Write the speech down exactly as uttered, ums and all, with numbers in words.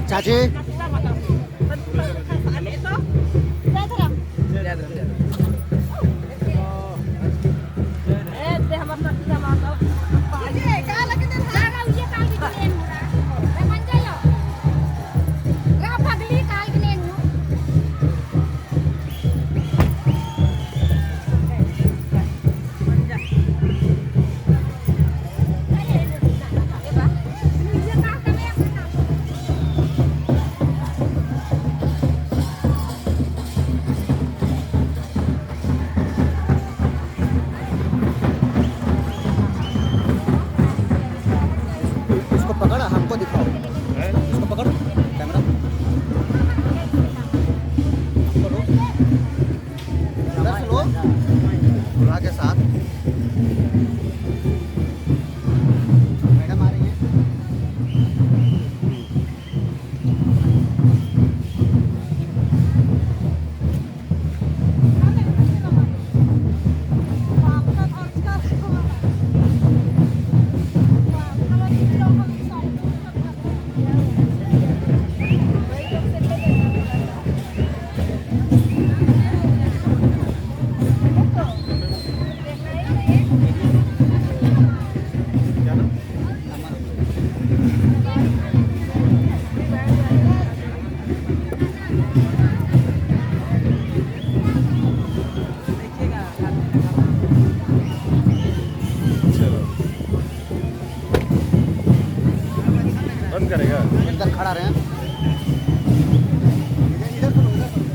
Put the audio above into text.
चाची। इसको पकड़, हमको दिखाओ। हैं? इसको पकड़, कैमरा। हमको लो। इधर से लो। दूल्हा के साथ। मैडम आ रही है। चलो। बंद करेगा? अंदर खड़ा रहे। इधर, इधर सुनो, इधर सुनो।